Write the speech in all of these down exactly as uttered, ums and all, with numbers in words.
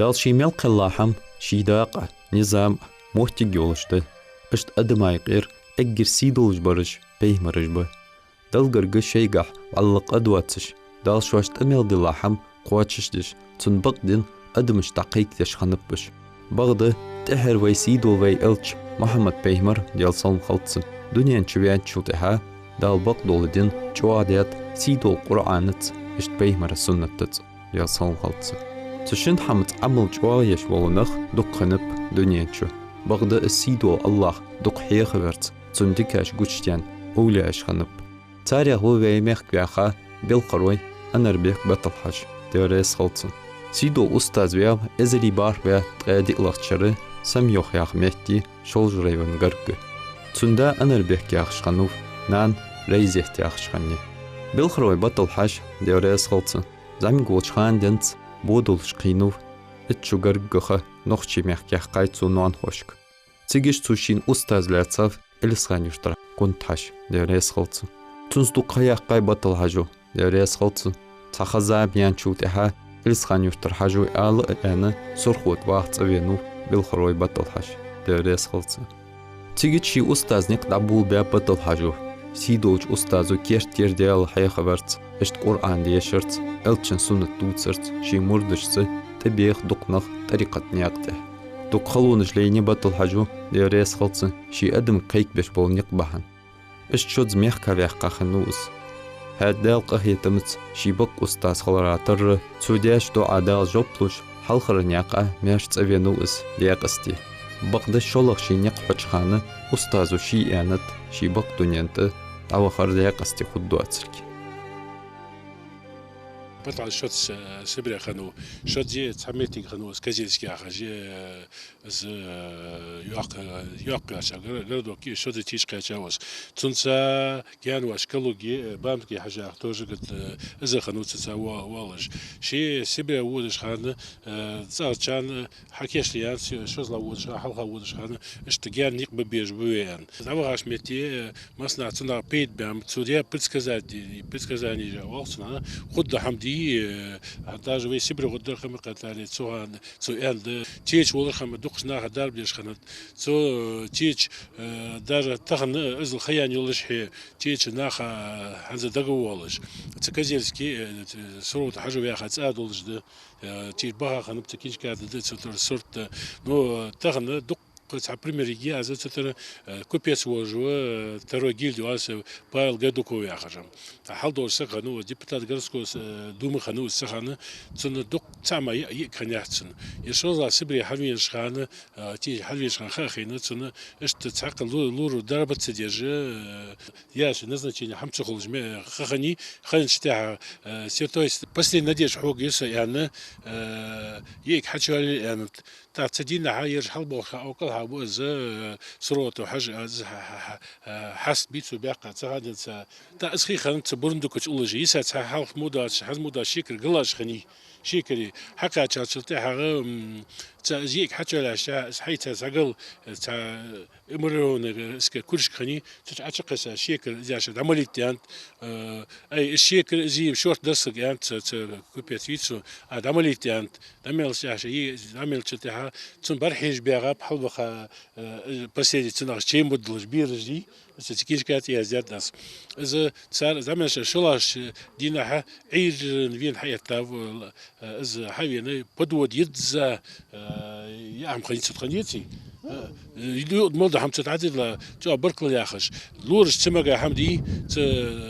Дала ший мел кхелла хӀама ший дакъа, низам, моттиг йолаш да. Иштта адамий юкъера эггара сий долаш бараш пайхамараш ба. Далла гарга шоайгахьа вӀалла къа доацаш, Дала шоашта тӀа мел дилла хӀама кхоачашдеш, цун бакъдин адамашта кхайкадеш хиннаб уж. Бакъда, тӀеххьара вай сий дола вай элча Мухьаммад-пайхамар, Даьла салам хилда цунна, дунен чу ваьнначул тӀехьагӀа Дала бакъдола дин чӀоагӀдаьд сий долча Къуръанаца, иштта пайхамара суннатаца, Даьла салам хилда цунна. Цу шин хӀамаца Ӏамал чӀоагӀъеш вола нах дукха хиннаб дунен чу. Бакъда, из сий дола АллахӀ дукха хьехаварца, цун дикаш гучадаьнна овлияаш хиннаб. Царех ва вай мехка ваьха белхарой Анарбек Батал-Хьажа, Даьла раьза хилва цунна. Сий дола устаз ваьв эзари бархӀ бӀаь ткъаь диълагӀча шера Самйох яхача метте, Шолжа района гарга. Цун да Анарбек яхаш хиннав, нана Райзет яхаш хиннай. Белхарой Батал-Хьажа, Даьла раьза хилва цунна, зӀамига волча хана денз бодалаш кхийнав, итт шу гаргга ха нохчий мехка яьккхай цо ноанахошка. Цига иштта цо шийна устаз лаьцав Илисхан-Юртара Кунта-Хьажа, Даьла раьза хилва цунна. Цунца дукха ха яьккхай Батал-Хьажо, Даьла раьза хилва цунна. Цхьа ха-зама яьнначул тӀехьагӀа Илисхан-Юртара Хьажо ала а аьнна, Сурхота ваха цӀавенав белхарой Батал-Хьажа, Даьла раьза хилва цунна. Цига ший устаза никъ дӀаболабаьб Батал-Хьажо. Сий долча устазо керттера Даьла хьехаварца, иштта Къуръан дешарца, элчан суннат дувцарца ший мурдашца тӀабеха дукха нах тӀарикъата наькъа тӀа. Дукха халонаш лайнай Батал-Хьажо, Даьла раьза хилва цунна, ший адамашта кхайкабеш бола никъ бахьан. Иштта шозза мехка ваьккха хиннав из. ХӀаьта Даьла къахетамца ший бакъ устаз хилара тара, цо деча доӀа Дала жоп луш, хьалхарча наькъа маьрша цӀавенав из декъаза. Бакъда шоллагӀа ший никъ хьоча хана устазо ше аьннад ший бакъ дунен тӀа дӀавахар декъаза хургдоацилга. Батал-Хьажа шозза, э, Сибре хиннав, шозза цхьан моттиге хиннав из, Козельск яхаш, э, из, э, йоккха, йоккха яхаш гор-, городок я, шозза тийша кхаьчав из. Цунца гаьна воацаш Калуге, э, Бамтке Хьажа-Тожа гӀат, э, из хиннав цунца во-, воаллаш. Ше Сибре водача хана, э, цӀагӀарчарна хьакийчдаьннад, шозлагӀа водача хана, хьалха водача хана, иштта гаьна никъ бе безаш ба вай аьнна. ДӀавахача метте, э, массанахьа цунах пайда баьннаб, цо даь предсказани-, предсказанеш оал цунах, хургдола хӀама дий, э, даже вай Сибре гӀоргдар хӀама кхетаре, цу хана цо аьннад, теча волаш хӀама дукхача наха дарба деш хиннад. Цо, э, теча, э, даже тахан, э, иззал ха яьнна йолаш хье, теча наха, э, хӀанз дагавоалаш. Цу Козельске, э, Сурхота Хьажо ваьха цӀа долаш да. Э, теча баха хиннаб цу книжка тӀа да, цу тӀара сурт да. Ну, э, тахан дукха цхьа пример йига аз, цу тӀара, э, купец волаш ва, э, второй гильдии оал цох, Павел Гайдуков яхаш. Хьалдолаш саг хиннав, депутат городской, э, думы хиннав из цу хана, цунна дукха цхьа ма йиъ-, йиъ кхаьннад цунна. Из шозлагӀа Сибре хьавенача хана, э, теча хьавенача хана ха а хайна цунна, иштта цхьаккха лу-, лоралуш дарба ца деш, э, яьча назначени хӀама ца хулаш ме-, ха хиннай, хинначул тӀехьагӀа, э, святой, последняя надежда хьога я са аьнна, э, йиӀиг хьачуяьлар аьннад. ТӀаккха цу дийнахьа ераш хьалбоагӀаш хана, укхаза хьабу из, э, Сурхота Хьажа, из хьа-, хьа-, хьа-, э, хьаст бийцо баьккха цу хана денз. ТӀаккха из хий хиннад цу Бурундукача уллаш. Йиса цхьа хьалха мо дац, хӀанз мо дац, шекара галаш хиннай. Шекари хьакхаьчачул тӀехьагӀа, м, цхьа из йиӀиг хьачуяьлча, из хьайца цхьа гал, цхьа эмалированный, э, иска куршка хиннай, цу чу Ӏочукхесса шекар из яьша дӀамалийтадаьннад, э, ай, из шекар из йиъ шортта дар сага аьннад цу, цу купец вийцо, а дӀамалийтадаьннад, дӀамелча яьша, йиъ дӀамелчул тӀехьагӀа, цун бӀарахьежа баьгӀаб хьалбаха, э, последний цунах чей муддалаш бераш дий, Цу книжка тӀа яздаьд аз. Из цар заманаш шоллагӀча дийнахьа Ӏуйрийна вена хьаэттав, э, из хьавена, подвод йизза, э, яа хӀама хиннай цу тӀа хиннаяций. Э, юкъ мел дола хӀама цу тӀа дӀадилла, цо баркал яхаш. Лораш ца мега хӀама дий, цу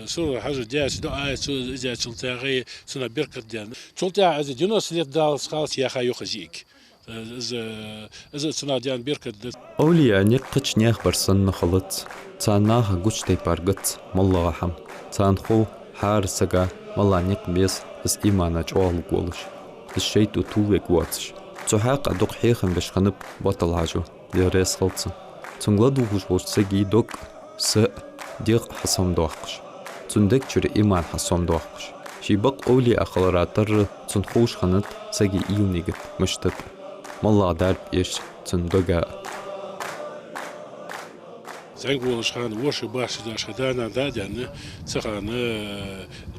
Сурхота Хьажа даьча доӀа, цо из яьчул тӀехьагӀа цунна беркат даьннад. Цул тӀехьагӀа из девяносто лет даллалца халца яьха йоах из йиӀиг. Из, из цунах даьнна беркат да. Овлияъ никъ кхыча наьха бар санна хилац. Царна наха гуча тайпара гац моллагӀа хӀама. Царна хов хӀара сага малагӀа никъ беза из имана чӀоагӀлургволаш, из шайтӀо тувлавергвоацаш. Цу хьакъехьа дукха хьехам беш хиннаб Батал-Хьажо, Даьла раьза хилва цунна. Цунга ладувгӀаш волча сага дог, са, дегӀ хьасомадоаккхаш, цун дега чура иман хьасомадоаккхаш. Ший бакъ овлияъ хилара тара цунна ховш хиннад сага уйла-нигат мишта да. МоллагӀа дарба эш цун дага а. ЗӀамига волаш хана, воши башха дашха, да-нана дӀа а даьнна, цу хана, э,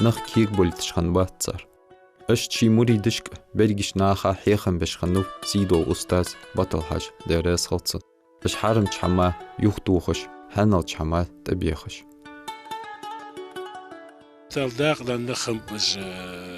нах кегаболийташ хиннабац цар. Иштта ший муридашка, берригача наха хьехам беш хиннав Сийдола устаз Батал-Хьажа, Даьла раьза хилва цунна. Уж хьарамча хӀаман юхатохаш, хьаьналча хӀаман тӀабехаш. Царел дакъа даь нах хиннаб уж, э,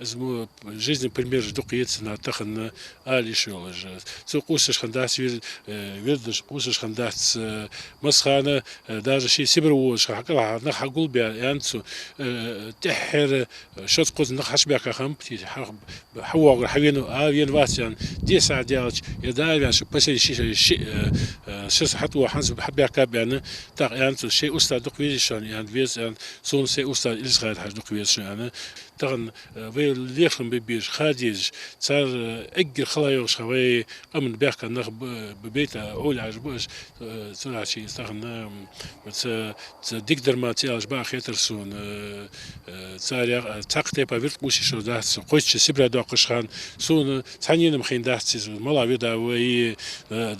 из мо жизни примераш дукха я царна тахан ала йиш йолаш. Цо къувсаш хиннадац вир-, э, вирдаш, къувсаш хиннадац, э, массахана, э, даже ше Сибре воалаш хана хьакъал хьа нах хьагулбаь, аьннад цо, э, тӀеххьара, э, шозза-кхозза нах хьачубаьхка хиннаб, ти хьа-, хьавоагӀар хьавена, а, вена вац аьнна, десса даьлча, е да ваьнна, шо последний ши, ши, ши, э, э, ши сахьат во хӀанз хьабаьхкаб аьнна, тӀаккха аьннад цо, шоай устаз дукха везий шоана, аьнна, веза аьнна, сона сай устаз Илсхан-Хьажа дукха веза шоана аьнна. Тахан, э, вай лерхӀам бе безаш, ха дезаш, цар, э, эггара хала йоагӀаш хинна вай къаман баьхка нах ба-, ба бейта, овлияаш ба уж, э, царах ший тахан, м, ца, ца дикадар ма ца аьлча бакъахьа хетар сона, э, э, царех, э, цхьаккха тайпара вирд къувсаш дац, кхойтта шу Сибре доаккхаш хана сона цхьаннена-м хайнадац из, мала вирд вай, э,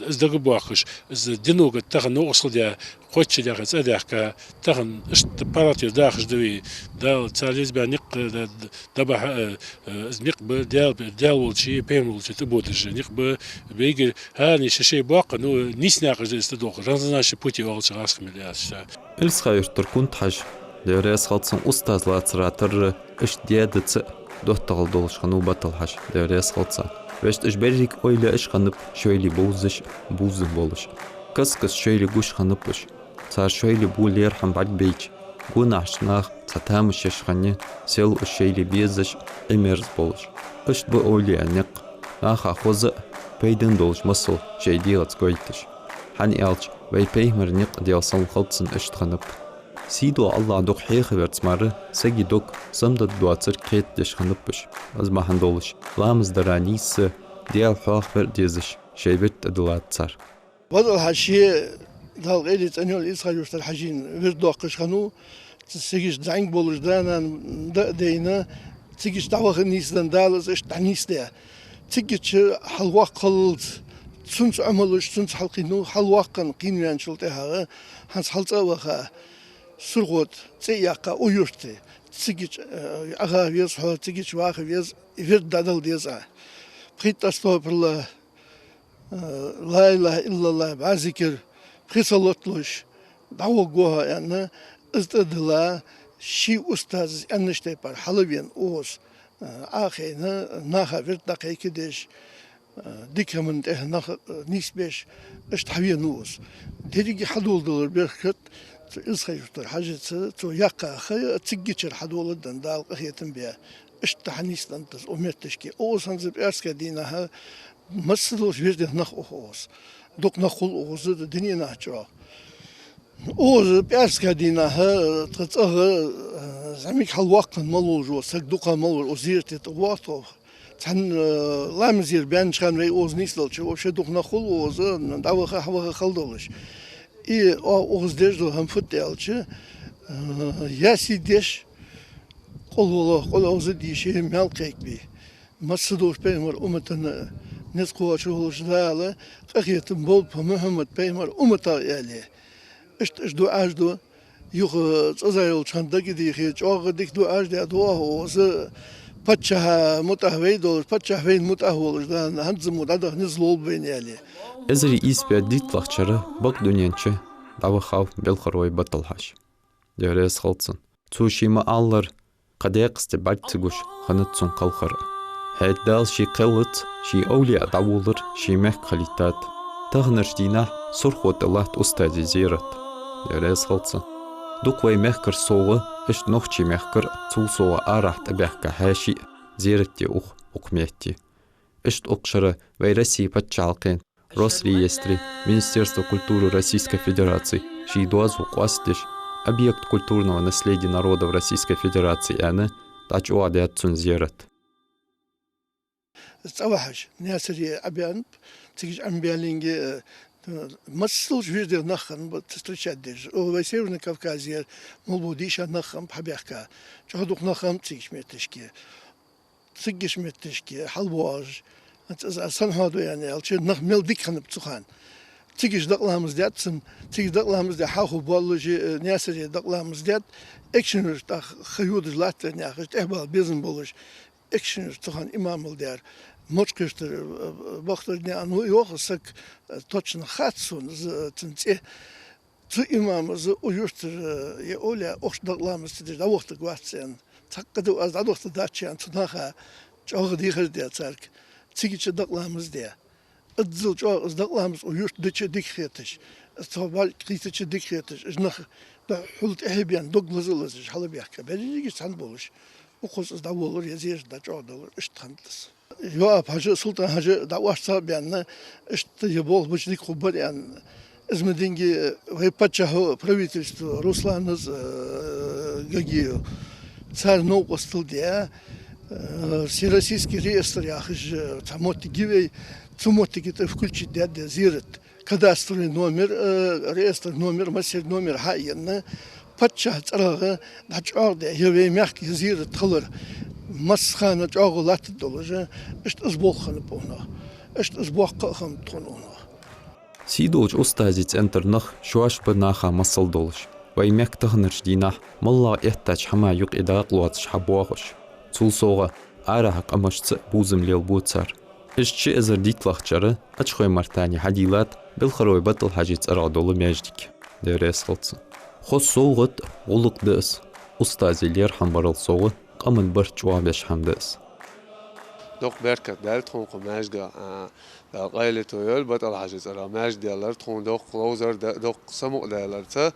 из дагабоаккхаш, из динога тахан новкъостал даь, кхойтта шу даьхе цӀадаьхка, тахан иштта паргӀатвер дахаш да вай. Дала цар лезабаь никъ, э, да, да, дӀабахьа, э, э, из никъ ба, Даьла, Даьла волча, пайхамар волча тӀабодаш никъ ба, бегир хӀаране шоай-шоай боккха, ну, нийса наькъаш да из тӀадоагӀаш, разногласия пути оалача гӀазкхий мел яц ша. Илсхан-Юртара Кунта-Хьажа, Даьла раьза хилва цунна, устаз лацара тара, иштта даь-даьца доттагӀал долаш хиннав Батал-Хьажа, Даьла раьза хилва цунна. Вешта уж беррига овлияаш хиннаб шоайла бовзаш, бувзам болаш. Каст-каста шоайла гуш хиннаб уж. Цар шоайла бу лерхӀам бӀаргабайча, гонахьарча наха цхьа тамаш еш хиннай, сел уж шоайла безаш, Ӏимерза болаш. Иштта ба овлияий никъ, наха хоза а, пайдана долаш а масал шоай дегӀаца гойташ. ХӀана аьлча, вай пайхамара никъ, Даьла салам хилда цунна, иштта хиннаб. Сийдола АллахӀа дукха хьехаварца мара сага дог самдад доацар кхетадеш хиннаб уж. Из бахьан долаш, ламаз дара нийсса, Даьла хьоахавар а дезаш, шоай вирд тӀадиллад цар. Батал-Хьажа ше, Дала къайле цӀенйойла, Илсхан-Юртара Хьажийна вирд доаккхаш хиннав, цига иштта зӀамига болаш да-нана дӀа а дайна, цига иштта дӀаваха нийсденна, Дала из иштта дӀанийсдаь. Цигача хьалваккха хиллалца, цунца Ӏомалуш, цунца хьалкхийнав, хьалваккха кхийна ваьнначул тӀехьагӀа, хӀанз хьалцӀа а ваха, Сурхо тӀа цӀи а яьккха, укх юрта, цигача, э, Ӏаха веза хьо, цигача ваха веза, вирд дӀадала деза Ӏа. Пхийтта астагӀфируллахӀ, э, ла илахӀа иллаллахӀ, бӀаь зикар, пхи салот луш, дӀавоагӀа хьо, аьнна, из тӀадилла, ший устаза аьннача тайпара хьалвена укхаза, э, Ӏохайна, наха вирд дӀакхайкадеш, э, дика хӀаман тӀа нах, э, нийсбеш, иштта хьавена укхаза. Деррига хьадоладалар беркат цу Илсхан-Юртара Хьажийца, цо яьккха ха а, цигачара хьадоладенна, Дала къахетам баь, иштта хьанийсденнад из укх метташка. Укхаза хӀанз пӀаьраска дийнахьа масса долча вирдех нах ух укхаза. Дукха нах хул укхаза дунен чу чӀоагӀа. Укхаза пӀаьраска дийнахьа, тха цӀагӀа, э, зӀамига хьалваккха мел волаш вола саг, дукха мел волаш, укх зерате тӀавоагӀа тхо. Цхьан, э, ламазера баьннача хана вай укхаза нийсделча, вообще дукха нах хул укхаза, дӀаваха, хьаваха хала долаш. И, о, укхаза деш дола хӀама фуд аьлча, э, ясий деш, къулхӀулахӀ, къулъаӀуза дийша, маьл кхайкабе. Масса долча пайхамара уммата низ кхоачаш волча Дала къахетам болба Мухьаммад пайхамара умматах, аьле. Иштта уж дуӀаш ду, юха цӀаза йолча хана дагадехе, чӀоагӀа дика дуӀаш даь, дуӀа укхаза паччахьа мутӀахь вай долаш, паччахь вайна мутӀахь волаш да, хӀанз мо дӀадаха низ лолба вайна, аьле. Эзар ийс бӀаь дийтталагӀча шера бакъдунен чу дӀавахав белхарой Батал-Хьажа. Даьла раьза хилва цунна. Цо ше ма аллара, кхы даькъасте бӀарг ца гуш хиннад цун кхалхар. ХӀаьта Дала ше кхеллалца, ший овлияъ дӀаволлар ший мехка хилийтад. Таханарча дийнахьа Сурхо тӀа латт устазий зерат. Даьла раьза хилва цунна. Дукха вай мехкарча совгӀа, иштта нохчий мехкара, цул совгӀа арахьа тӀабаьхка хьаьший а зерат де ух укх метте. Иштта укх шера вай Россе паччахьалкхен Росреестре, Министерство культуры Российской Федерации ший доазув къоастадеш, объект культурного наследия народов Российской Федерации аьнна, дӀачӀоагӀдаьд цун зерат. ЦӀавахьаш, Наьсаре Ӏобаьннаб, цига Ӏомабаьллинге, э, масса долча вирдех нах хиннаб встречать деш. О, вай Северный Кавказера мел бола дийша нах хиннаб хьабаьхка. ЧӀоагӀа дукха нах хиннаб цигача метташка. Цигача метташка хьалбоагӀаш, из сенна хьоаду аьнна аьлча, нах мел дика хиннаб цу хана. Цига дакъа ламаз даьд цун, цига дакъа ламаз даь хьалха боллаш, э, Наьсаре дакъа ламаз даьд, Экажкъонгий-Юрта тӀаккха ха йодаш латтар яхаш, тӀехьа бала безам болаш, Экажкъонгий-Юрта тахан имамал даьр. Мочкъий-Юртара, э, э, Бахтарнаькъан ва йоах саг, э, точно хац сона из, э, цун цӀи. Цу имамас укх юртара, э, е оля укх чу дакъа ламаз ца деш дӀавахийтаргвац аьнна. Цхьаккха да аз дӀадахийтаргдац аьнна цу наха чӀоагӀа дехар даь царга. Цига дакъа ламаз даь. Иззал чӀоагӀа из дакъа ламаз укх юрта дича дика хеташ, из цу бӀарг кхийтача дика хеташ, уж нах дӀа хьул тӀехьа баьнна, дог лаза а лазаш хьалбаьхка, берригаш цхьана болаш. Укхаза из дӀаволлар, е зерат дӀачӀоагӀдалар, иштта хиннад из. Йоап-Хьажа, Султан-Хьажа дӀаоарцагӀа а баьнна, иштта ер болх беча дика хургбар аьнна, из ма динге вай паччахьо, правительство, Русланас, э, Гагиев, цар новкъостал даь, э, Всероссийский реестр яхаш, э, цхьа моттиг я вай, цу моттига тӀа включить даьд ер зерат. Кадастровый номер, э, реестр номер, массерий номер хьаенна, паччахьа цӀерагӀа дӀачӀоагӀдаь, ер вай мехка ер зерат хилар, массахана чӀоагӀа латтаргдолаш, иштта из болх хиннаб укхунах, иштта из боккха а хиннаб тхона укхунах. Сий долча устазий цӀентара нах шоаш ба наха масал долаш. Вай мехка таханарча дийнахьа моллагӀа эттача хӀаман юкъе дакъа лоацаш хьабоагӀаш. Цул совгӀа, арахьа къамашца а бувзам лелабу цар. Иштта ши эзар дийтлагӀча шера Ачхой-Мартане хьадийллад Белхарой БатӀал-Хьажий цӀерагӀа дола маьждиг. Даьла раьза хилва цунна. Хоза совгӀат а, гӀулакх да из. Устазий лерхӀам барал совгӀа, къаман барт чӀоагӀбеш хӀама да из. Дукха беркат даьлар тхона укх маьждига, а, Дала къайле тойойла, БатӀал-Хьажий цӀерагӀа маьждиг даьлар тхона дукха ловзар да, дукха самукъадаьлар цу,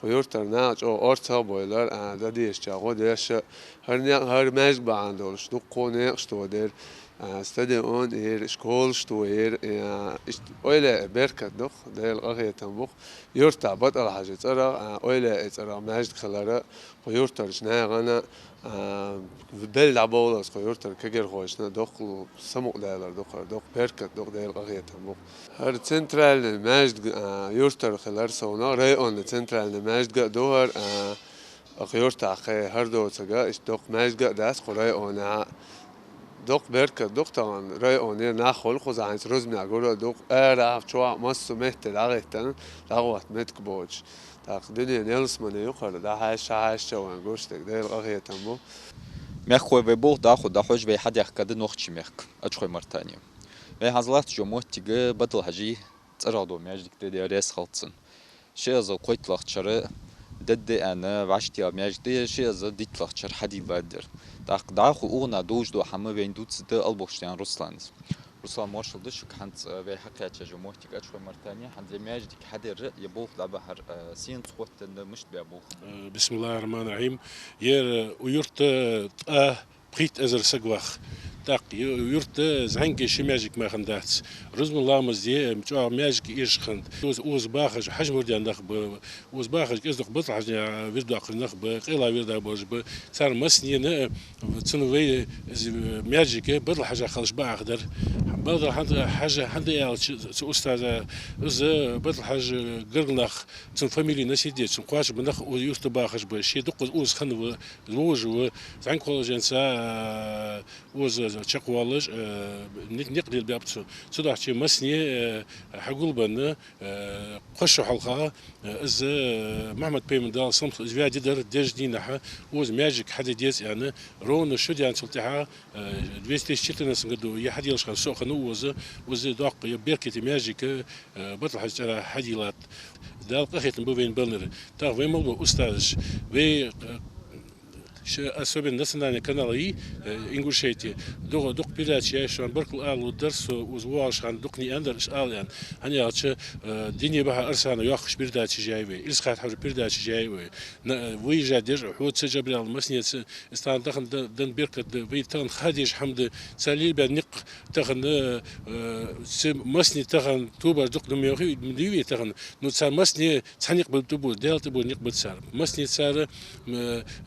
укх юртара наха чӀоагӀа орцагӀа бовлар, а, дӀадешача гӀо деш а, хӀара наькъ-, хӀара маьждиг бахьан долаш дукха наькъаш тодаьр, а, стадион яр, школаш тояьр, а, иштта ойла а беркат да укх, Даьла къахетам ба укх юртахь БатӀал-Хьажий цӀерагӀа, а, ойла а цӀерагӀа маьждиг хилар, укх юртарча нахана, а, белла дӀабовла из укх юртара кагирхошна, дукха самукъадаьлар да укхар, дукха беркат да укх, Даьла къахетам ба укх. ХӀара центральни маьждиг, а, юртара хилар совнагӀа, районни центральни маьждиг а да хӀара, а, укх юртахь кхы хӀара доцага, иштта дукха маьждиг а дац укх районахь. Дукха беркат да укх тахан районера нах хул укхаза, хӀанз рузбанехь гура а да укх, арахьа, чохь, массо а метте дӀахӀиттина, дӀахӀотта меттиг боацаш. ТӀаккха дуьнен ялсмале я укхар, дӀахьаьша, хьаьшача вайна гуш дерг, Даьла къахетам ба. Мехкахой, вай болх дӀахо дӀахьош, вай хьадехкад Нохчий мехка, Ачхой-Мартане. Вай хӀанз латтача моттиге БатӀал-Хьажий цӀерагӀа дола маьждиг да, Даьла раьза хилва цунна. Ши эзар кхойтлагӀча шера дадда аьнна вӀаштӀехьа маьждиг да, ши эзар дийтлагӀча шера хьадийллад ер. ТӀаккха дӀахо укхунна долаш дола хӀама вайна дувцаргда Албохчанаькъан Руслана. Руслан, моаршал да шуга, хӀанз, э, вай хьакхаьчача моттиг Ачхой-Мартане, хӀанз ер маьждиг хьадаьр, ер болх дӀабахьар, э, сенца хоттаденна, мишта баь болх ба? Э, бисмиллахӀир-рахьманир-рахьим. Ер, э, укх юрта, э, ткъаь пхийтта эзар саг вах. ТӀаккха ю-, юрта зӀамига ши маьждиг мара хиннадац. Рузбан ламаз де, э, чӀоагӀа маьждиг эшаш хиннад. Укхаза, укхаза бахаш хьажа-мурдий нах ба, укхаза бахаш кӀезиг-дукха БатӀал-Хьажех вирд доаккхаш нах ба, къайлагӀа вирд болаш ба. Цар массанена, э, цун вай, э, из, э, маьждиг БатӀал-Хьажа хилча бакъахьа дар. БатӀал-Хьажа хӀана да аьлча, цу устаза, из БатӀал-Хьажа гаргара нах, цун фамили носить деш, цун кхоачаш ба нах укх юрта бахаш ба. Ше дуккхаза укхаза хиннав, вож ва, зӀамига хилча а, э, укхаза чакхвоалаш, э, ни-, никъ лелабаьб цо. Цудухьа массане, э, хьагулбенна, э, кхо шу хьалха, э, из, э, Мухьаммад-пайхамара, Даьла салам хилда цунна, из ваь ди дар, дезача дийнахьа укхаза маьждиг хьаде деза аьнна, ровно шу даьнначул тӀехьагӀа, э, две тысячи четырнадцатом году ер хьаделаш хиннав со, хиннав укхаза, укхаза доккха ер беркате маьждиг, э, БатӀал-Хьажий цӀерагӀа хьадийллад. Дала къахетам ба вайна баьннар. ТӀаккха вай мел бола устазаш, вай, э, Ш-, особенно национальни канал я, э, Ингушетии, дукха, дукха передачаш яьй, шоана баркал ала лургдар со, укхаза воагӀаш хана дукха аьннадар, иштта ала аьнна. ХӀана аьлча, э, Дине бахьа арсана йоаккхаш передачаш яьй вай, Илсхан-Хьажа передачаш яьй вай. На, э, выезжать деш, хьоца, Джабраил, массанеца, из тахан тахан да-, дан беркат да, вай тахан ха дезаш хӀама да, цар лелабаь никъ тахан, э, э, цу массане тахан тобаш дукха, ну, мех, ну, вай тахан, ну, цар массане цхьа никъ ба, тӀабу, Даьла тӀабу никъ ба цар. Массане цар, м,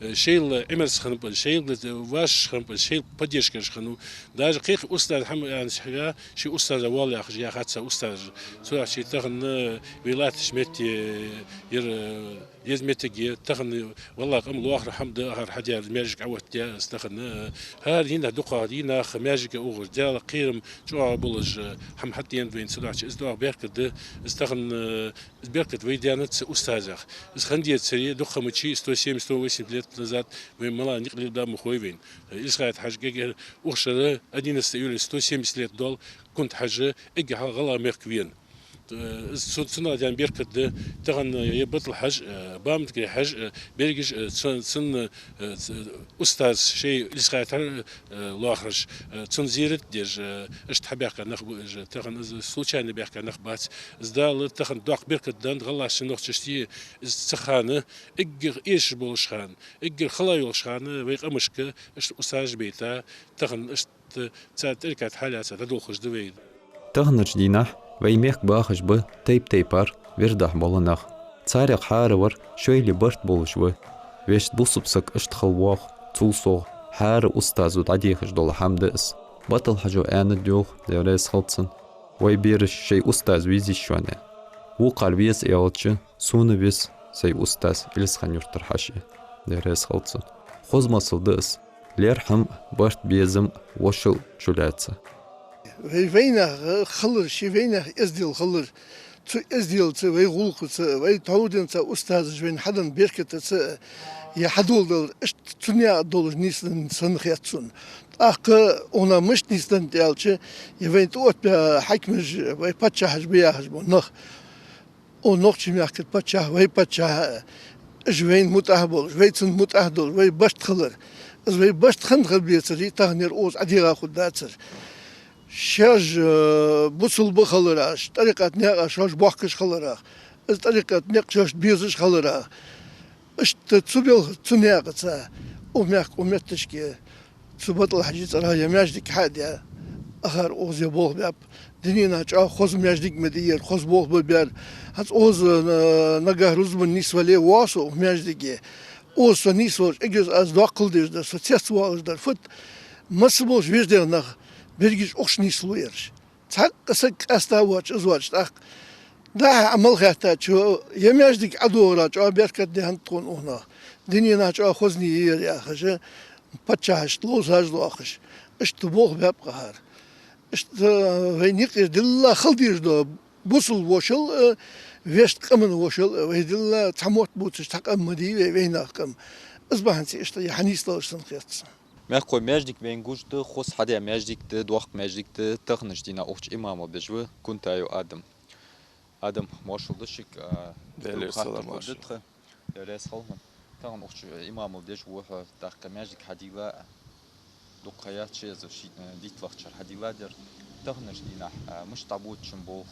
э, шоайла Ӏимерза хиннаб, шоайла, э, вашас хиннаб, шоайла поддержкаш хиннав. Даже кхыча устаза хӀама аьнна хьога, ший устаза воалл яхаш яхац цар устазаш. Цудухьа тахан, э, вай латтача метте, э, ер, э, Деза моттиг я, тахан валлахӀи къам лоархӀар хӀама да, хӀара хьадаьр маьждиг Ӏооттадаь, из тахан, э, хӀара дийнахьа дукхагӀа дийнахьа маьждиге ухаш, Даьла кхерам чӀоагӀа болаш, э, хӀама хьатӀаеннад вайна цудухьа, из дукха беркат да, из тахан, э, из беркат вай даьннад цу устазех. Из хиннадецаре дукха ма дий, сто семьдесят, сто восемьдесят лет назад вай мала никъ леладаь ма хой вайна. Э, Илисхан-Юртара Хьажа эггара ухаш дар, одиннадцатого июля сто семьдесят лет доал Кунта-Хьажа, эггара хьалха гӀалгӀай мехка вена. Э, из цу-, цунах даьнна беркат да, тахан, э, е БатӀал-Хьажа, э, Баматгара Хьажа, э, берригаш, э, цун, цун, э, ц-, устаз шоай Илисхан-Юртара, э, лоархӀараш, э, цун зерат деш, э, иштта хьабаьхка нах ба уж, тахан из случайно баьхка нах бац. Из Дала тахан доккха беркат деннад гӀалгӀашта, нохчашта, из цу хана, эггара эшаш болаш хана, эггара хала йолаш хана вай къамашка иштта устазаш бейта, тахан иштта цар тӀарикъат хьалаьца дӀадолхаш да вай. Таханарча дийнахьа вай мехка бахаш ба тайп-тайпара вирдахьа бола нах. Царех хӀара вар шоайла барт болаш ва. Вешта бусалба саг иштта хила воагӀа, цул совгӀа хӀара устазо дӀадехаш дола хӀама да из. БатӀал-Хьажо аьннад йоах, Даьла раьза хилва цунна: «Вай бераш шоай устаз веза йиш йоаца». Вокхар веза аьлча, сона веза сай устаз Илисхан-Юртара Хьажа, Даьла раьза хилва цунна. Хоза масал да из. ЛерхӀам, барт, безам, вошал чулаьца. Вай вайнаьха хилар, ший вайнаьха эздел хилар. Цу эзделаца, вай гӀулакхаца, вай тхьовра денз цу устазаша вайна хьаденна беркатаца е хьадоладалар, иштта цу наькъа долаш нийсденна санна хет сона. ТӀаккха укхунах мишта нийсденнад аьлча, е вайна тӀаоттабаь хьакимаш, вай паччахьаш ба яхаш бола нах. Укх нохчий мехка паччахь, вай паччахь, уж вайна мутӀахьа болаш, вай цунна мутӀахьа долаш, вай барт хилар. Из вай барт хинна хила бецаре, таханара укхаза ӀодийгӀа хургдацар. Шоаш, э, бусалба хиларах, тӀарикъат наькъа шоаш бохкаш хиларах, из тӀарикъат никъ шоашта безаш хиларах. Иштта цу белха, цу наькъаца, укх мехка, укх метташка цу БатӀал-Хьажий цӀерагӀа е маьждиг хьа а даь, акхар укхаза е болх баьб. Дуненах чӀоагӀа хоза маьждиг ма дий ер, хоза болх ба баьр. ХӀанз укхаза, э, нагахьа рузба нийсвале воагӀа со укх маьждиге. Укхаза со нийсвелча, эггара аз доккхал деш дар, со цецвоалаш дар фуд, масса болча вежарех нах берригаш укхаза нийслу ераш. Цхьаккха саг къаьста воацаш, из воацаш тӀаккха. ДӀахо Ӏа мел хаьттача, е маьждиг ӀодоагӀарах чӀоагӀа беркат да хӀанз тхона укхунах. Дуненах чӀоагӀа хоза нийсъяьр яхаш, паччахьашта ловзаш лоахаш. Иштта болх баьб-кх акхар. Иштта вайна юкъера дилла хила дезаш да бусалба вошал а, вешта къаман вошал а, вай дилла цхьа мотт бувцаш цхьа къам ма дий вай, вайнаьха къам. Из бахьанца иштта е хьанийсдалаш санна хет сона. Мехкахой, маьждиг вайна гуш да, хоза хьадаь маьждиг да, доккха маьждиг да, таханарча дийнахьа укх чу имамал деш ва Кунтаев Адам. Адам, моаршал да шуга, а, Даьлера салам, хаттар моаршал да тха. Даьла раьза хилва хьона. Тахан укх чу имамал деш ва хьо, тӀаккха маьждиг хьадийла дукха ха яц шоай, из шоай, э, дийтталагӀча шера хьадийладаьр. Таханарча дийнахьа, а, мишта дӀабувцаш ба болх?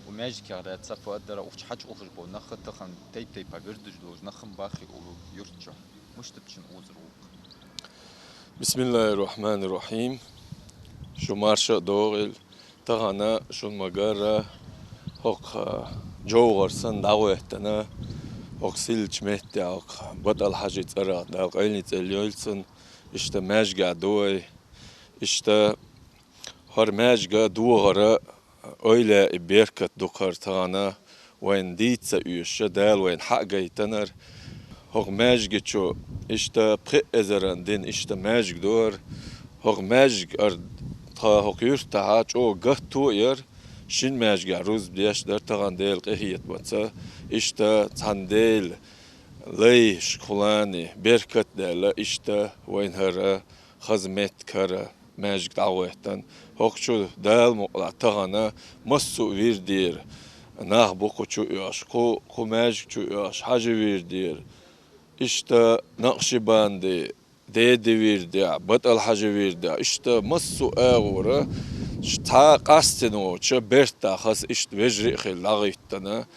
Укх маьждигах лаьца фу аргдар, укх чу хьачуухаш бола нах а, тахан тайп-тайпара вирдаш долаш нах а баьхаб укх юрта чу. Мишта ба шун укхазара гӀулакх? بسم الله الرحمن الرحيم. Шу марша а доагӀийла. Тахан шоана ма гарра, хӀокху, а, жовхӀар санна дӀагӀоттана, хӀокху сийлача метте, хӀокху БатӀал-Хьажий цӀерагӀа, Дала къайленца йойла цун, иштта маьждигехь ду вай. Иштта хӀара маьждига догӀара ойла а, беркат ду-кх хӀара тахан, вайна дийца ца оьшуш, Дала вайна хьа а гайтанара. ХӀокху маьждига чу иштта пхи эзаран дина иштта маьждиг ду хӀара. ХӀокху маьждигара тха хӀокху юьртахьа чӀогӀа гатто а яр, шин маьждигехь рузба деш дар тахан Даьла къахетамца. Иштта цхьана Даьла лайшка хулани беркат а даьлла, иштта вайна хӀара хаза меттиг хӀара маьждиг дӀагӀоттана. ХӀокху чу Дала мукъалахь тахан массо а вирдера нах бу кху чу оьхуш, кху, кху маьждиг чу оьхуш хьажа вирдера. Иштта накъшбандий, деди вирдехь, БатӀал-Хьажа вирдехь, иштта массо а агӀора ш-, цхьа къастина воцуш, бертахь хаза иштта вежарий а хилла дӀагӀиттина.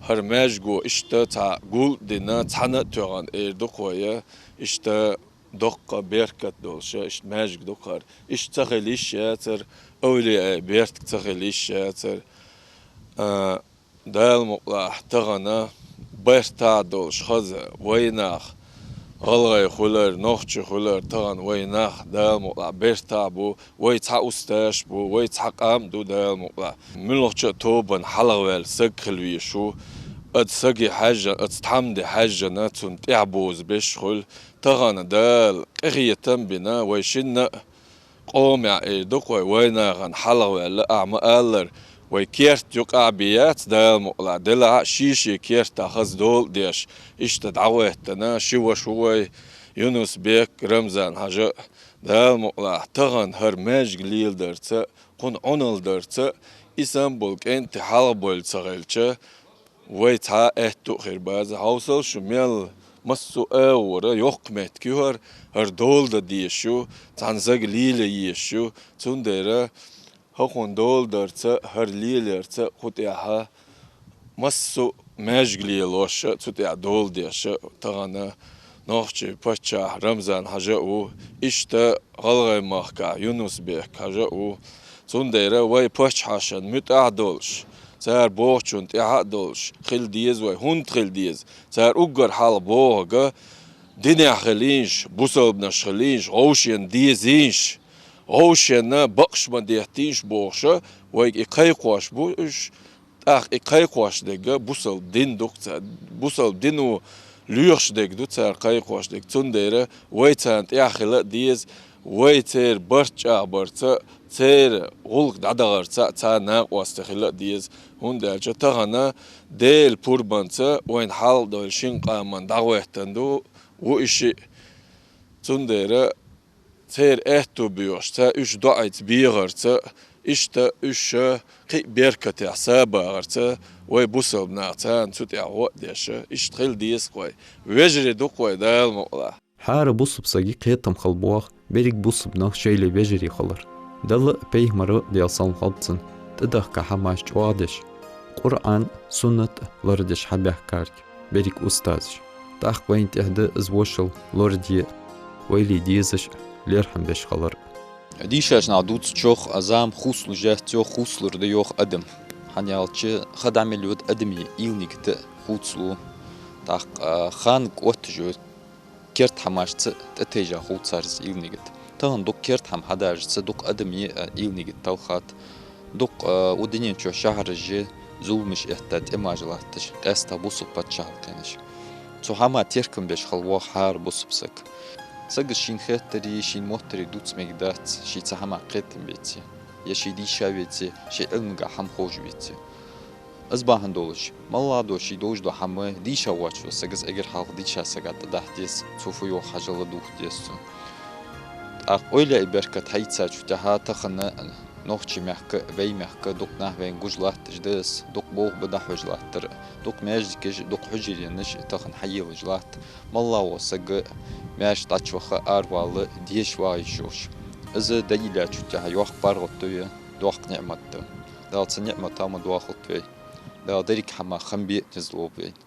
ХӀара маьждиго иштта цхьа гул а дина, цхьана а тоьхна эр ду-кх вай, иштта доккха беркат долуш, иштта маьждиг ду-кх хӀара. Иштта ца хила йиш яцара, овлияий беркат ца хила йиш яцара. А, Дала мукъалахь, тахан бертахь долуш хаза вай нах, гӀалгӀай хуьлар, нохчий хуьлар, тахан вай нах, Дала мукъалахь, бертахь бу, вай цхьа устазаш бу, вай цхьа къам а ду, Дала мукъалахь. Муьлххача а тобанна хьалхаваьлла саг хила везаш ву, Аз саги хьежжа, аз тхьамди хьежжана, цунна тӀехьа буза беш хуьлу. Тахан Дала къахетам бина вай шинна а, къомехь эр ду-кх вай, вайнахана хьалхаваьлла, ахьа ма-аллара, вай керта юкъахь бе яц, Дала мукъалахь, делахь а ший-ший кертахь хаза дола а деш, иштта дӀагӀоьттина ши ваша ву вай, Юнус-Бек, Рамзан-Хьажа а, Дала мукъалахь, тахан хӀара маьждиг леладарца, кхунна Ӏуналла дарца, и санна болу кӀентий хьалхабевлла ца хилча, вай цхьа а аьтту а хир бац. Хьовсал шу, мел массо а агӀора йоккха меттиг ю хӀара, хӀара дола дан дезаш ю, цхьана сага лелае езаш ю. Цундела хӀокхунна дола дарца, хӀара леларца, кху тӀехьа массо а маьждиг лелош а, цу тӀехь дола деш а, тахана нохчий паччахь Рамзан-Хьажа а ву, иштта ГӀалгӀай махкахь Юнус-Бек-Хьажа а ву. Цундела вай паччахьашна муьтӀахь а долуш, цара бохучунна тӀаьхьа а долуш хила деза вай. ХӀунда хила деза? Цара уггар хьалха бохург динехь хилийша, бусалбанаш хилийша, вовшенна дезийша, вовшенна бакъ ма деттийша бохуш а, вайга и кхайкхош бу уьш. ТӀаккха и кхайкхош дерг бусалба дин ду-кх цара, бусалба дино лоьхуш дерг ду цара кхайкхош дерг. Цундела вай царна тӀаьхьа хила а деза, вай церан барт чӀагӀбарца, церан гӀуллакх дӀадахарца царна накъостий хила а деза. ХӀунда аьлча тахана Делан пурбанца вайна хьалха довла шин къаман дӀагӀоьттина ду, ву и шиъ. Цундела церан аьтту боьхуш, цара уьш доӀица бехарца, иштта уьш кхин а беркатехь сабагӀарца, вай бусалба нах царна цу тӀехь гӀо а деш, иштта хила деза-кх вай. Вежарий ду-кх вай, Дала мукъалахь. ХӀара бусалба сага кхетам хила беза берриг бусалба нах шоайла вежарий хилар. Далла а, пайхамара а, Даьла салам хилда цунна, тӀадахка хӀамаш чӀоагӀдеш, Къуръан, суннат лорадеш хьабаьхкарга берриг устазаш. ТӀаккха вайна тӀехь да из вошал лораде а, вайла дезаш а лерхӀам беш хилар а. Дийшача наха дувцачох, а зама хувцалуш яц йоах, хувцалур да йоах адам. ХӀана аьлча, ха дӀа мел йода адамий уйла-нигат а хувцалу. ТӀаккха, а, хан кӀотташ ю, керта хӀамашца тӀатайжа хувцарца уйла-нигат. Тахан дукха керта хӀама хьадаржаца дукха адамий а уйла-нигат талхад. Дукха, а, укх дунен чу шахьараш а, зуламаш этта, тӀемаш латташ, къаьстта бусалба паччахьалкхенаш. Цу хӀаман теркам беш хила воагӀа хӀара бусалба саг. Сага шийна хетари, шийна моттари дувца мегаргдац, ше цхьа хӀамах кхетам беце, е ше дийша веце, шен Ӏилманга хӀама ховш веце. Из бахьан долаш, маллагӀа долча ший долаш дола хӀама дийша воацача сага эггара хьалха дийша сага тӀадахьа деза, цо фу йоах хьажал дувха деза цунна. ТӀаккха ойла а, беркат хьаийцачул тӀехьагӀа тахан нохчий мехка а, вай мехка а дукха нах вайна гуш латташ да из, дукха болх ба дӀахьош латтар а, дукха маьждигаш а, дукха хьужаренаш а тахан хьаелаш латт. МаллагӀа вола саг маьрша дӀачуваха, аравала дезаш вагӀа йиш йолаш. Из дӀайиллачул тӀехьагӀа йоккха паргӀато я, доккха ниӀмат да. Дала цу ниӀмата ма доахалда вай. Дала деррига хӀамах хам бе а низ лолба вайна.